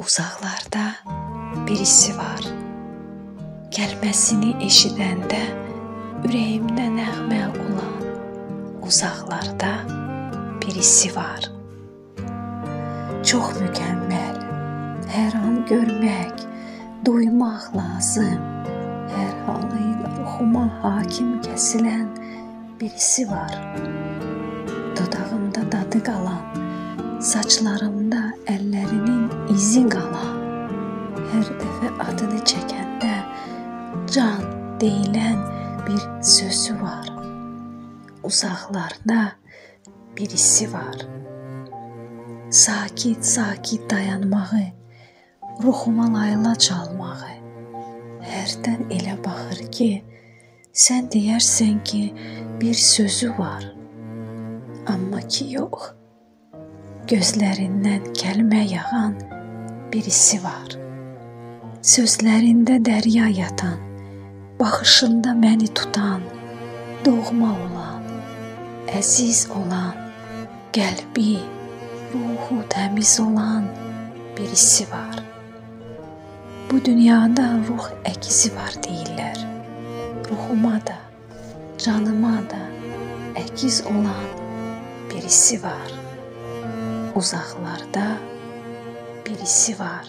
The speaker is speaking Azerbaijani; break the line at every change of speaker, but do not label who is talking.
Uzaqlarda birisi var. Gəlməsini eşidəndə ürəyimdə nəğmə olan uzaqlarda birisi var. Çox mükəmməl, hər an görmək, duymaq lazım. Hər halıyla ruhuma hakim kəsilən birisi var. Dodağımda dadı qalan, saçlarımda əllərinin izi qalan, hər dəfə adını çəkəndə can deyilən bir sözü var. Uzaqlarda birisi var. Sakit-sakit dayanmağı, ruhuma layla çalmağı, hərdən elə baxır ki, sən deyərsən ki, bir sözü var. Amma ki yox, gözlərindən kəlmə yağan birisi var. Sözlərində dərya yatan, baxışında məni tutan, doğma olan, əziz olan, qəlbi, ruhu təmiz olan birisi var. Bu dünyada ruh əkizi var deyirlər. Ruhuma da, canıma da əkiz olan birisi var. Uzaqlarda birisi var.